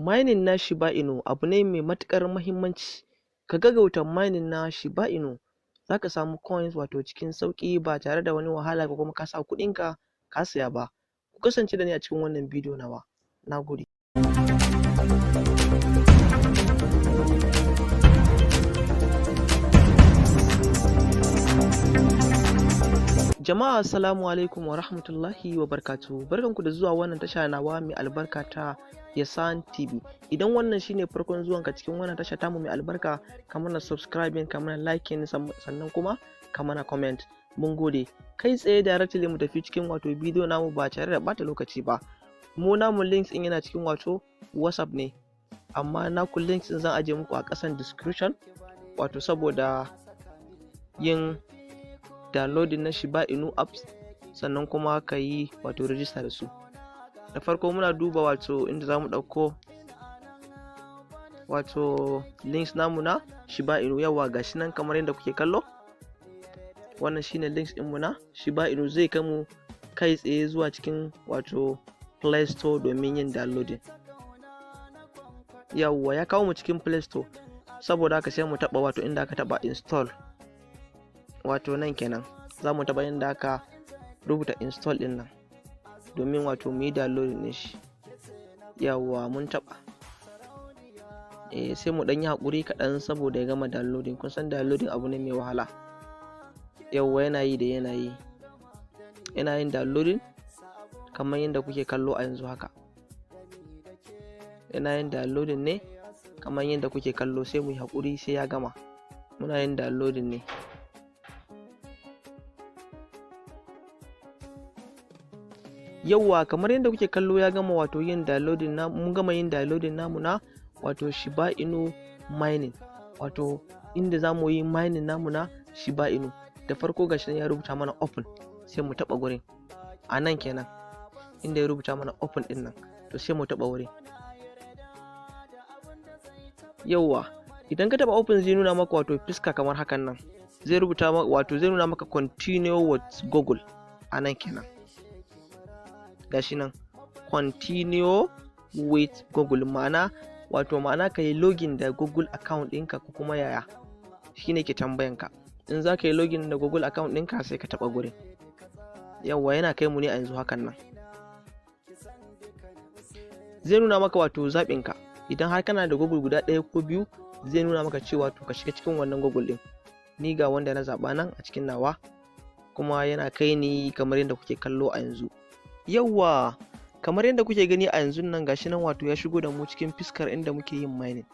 Mining na Shiba Inu abu ne mai matuƙar muhimmanci. Ka gaggauta mining na Shiba Inu, za ka samu coins wato cikin sauƙi ba tare da wani wahala ko kuma ka sa kuɗinka ka saya ba. Ku kasance da ni a cikin wannan bidiyo nawa. Na gode. Jama'a, assalamu alaikum wa rahmatullahi wa barakatuhu. Barkanku da zuwa wannan tasha nawa mai albarka ta Yasan TV. Idan wannan shine farkon zuwanka cikin wannan tasha tamu mai albarka, ka mana subscribing, ka mana liking, sannan kuma ka mana comment. Mun gode. Kai tsaye, directly mu tafi cikin wato bidiyo namu ba tare da bata lokaci ba. Mu namu links din yana cikin wato WhatsApp ne. Amma naku links din zan aje muku a ƙasan description, wato saboda yin downloading na Shiba Inu apps, sannan kuma ka yi wato register da su. Da farko muna duba wato inda za mu ɗauko wato links namu na Shiba Inu. Yawa, gashi nan kamar yadda kuke kallo, wannan shine links ɗinmu na Shiba Inu. Zai kai mu kai tsaye zuwa cikin wato Play Store domin yin downloading. Yawwa, ya kawo mu cikin Play Store. Saboda haka sai mu taɓa wato inda aka taɓa install, wato nan kenan. Za mu taɓa inda aka rubuta install ɗin nan domin wato mu yi downloading ɗin shi. Yawwa, mun taɓa. Eh, sai mu ɗan yi haƙuri kaɗan saboda ya gama downloading. Kun san downloading abu ne mai wahala. Yawwa, yana yi da yana yi, yana yin downloading kamar yadda kuke kallo a yanzu haka. Yana yin downloading ne kamar yadda kuke kallo. Sai mu yi haƙuri sai ya gama. Muna yin downloading ne. Yauwa, kamar yadda kuke kallo, ya gama wato yin downloading na. Mun gama yin downloading namu na wato Shiba Inu mining, wato inda za mu yi mining namu na Shiba Inu. Da farko gashi nan ya rubuta mana open, sai mu taɓa gurin a nan kenan inda ya rubuta mana open din nan. To, sai mu taɓa wurin. Yauwa, idan ka taɓa open, zai nuna maka wato fuska kamar hakan nan. Zai rubuta maka, wato zai nuna maka "Continue with Google" a nan kenan. Gashi nan, "Continue with Google", ma'ana wato ma'ana ka yi login da Google account ɗinka ko kuma yaya, shine ke tambayan ka. In za ka yi login da Google account ɗinka, sai ka taɓa gurin. Yawwa, yana kai mu ne a yanzu hakan nan. Zai nuna maka wato zaɓin ka. Idan har kana da Google guda ɗaya ko biyu, zai nuna maka cewa to ka shiga cikin wannan Google ɗin. Ni ga wanda na zaɓa nan a cikin nawa, kuma yana kai ni kamar yadda kuke kallo a yanzu. Yawwa, kamar yadda kuke gani a yanzu nan, gashi nan wato ya shigo da mu cikin fiskar inda muke yin mining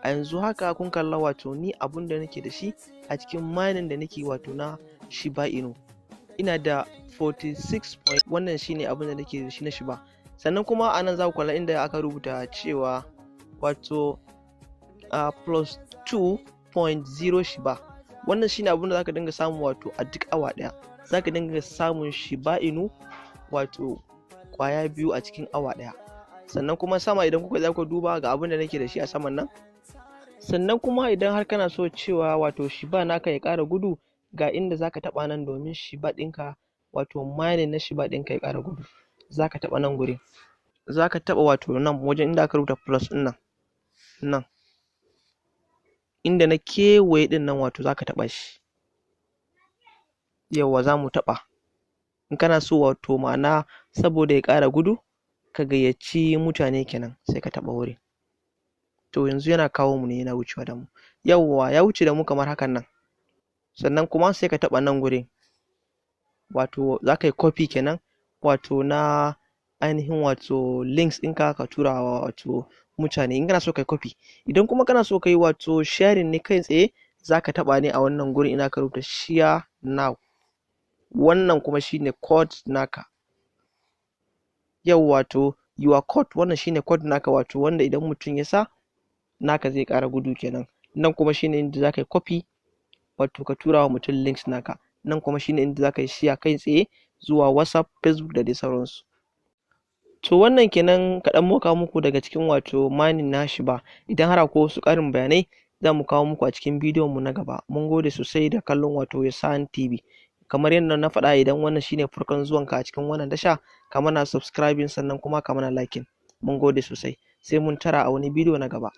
a yanzu haka. Kun kalla wato ni abun da nake da shi a cikin mining da nake wato na Shiba Inu, ina da 46 point. Wannan shine abun da nake da shi na Shiba. Sannan kuma a nan za ku kalla inda aka rubuta cewa wato plus 2.0 Shiba. Wannan shine abun da zaka dinga samu, wato a duk awa daya zaka dinga samun Shiba Inu wato kwaya 2 a cikin awa ɗaya. Sannan kuma sama, idan kuka za ku duba, ga abin da nake da shi a saman nan. Sannan kuma idan har kana so cewa wato Shiba naka ya ƙara gudu, ga inda zaka taɓa nan domin Shiba ɗinka, wato mining na Shiba ɗinka ya ƙara gudu. Zaka taɓa nan gurin, zaka taɓa wato nan wajen inda aka rubuta plus ɗin nan, nan inda na kewaye ɗin nan, wato zaka taɓa shi. Yawwa, za mu taɓa. In kana so wato ma'ana saboda ya ƙara gudu, ka gayyaci mutane kenan, sai ka taɓa wurin. To, yanzu yana kawo mu ne, yana wucewa da mu. Yawwa, ya wuce da mu kamar hakan nan. Sannan kuma sai ka taɓa nan gurin, wato za ka yi copy kenan, wato na ainihin wato links ɗinka, ka tura wa wato mutane in kana so ka yi copy. Idan kuma kana so ka yi wato sharing ne kai tsaye, za ka taɓa ne a wannan gurin ina ka rubuta "Share now". Wannan kuma shine code naka. Yau wato your code, wannan shine code naka, wato wanda idan mutum ya sa naka zai ƙara gudu kenan. Nan kuma shine inda za ka yi copy, wato ka tura wa mutum links naka. Nan kuma shine inda za ka yi share kai tsaye zuwa WhatsApp, Facebook da dai sauransu. To, wannan kenan kaɗan muka muku daga cikin wato mining na Shiba. Idan har akwai wasu ƙarin bayanai, za mu kawo muku a cikin bidiyon mu na gaba. Mun gode sosai da kallon wato Yasan TV. Kamar yadda na faɗa, idan wannan shine farkon zuwanka a cikin wannan tasha, ka mana subscribing, sannan kuma ka mana liking. Mun gode sosai. Sai mun tara a wani bidiyo na gaba.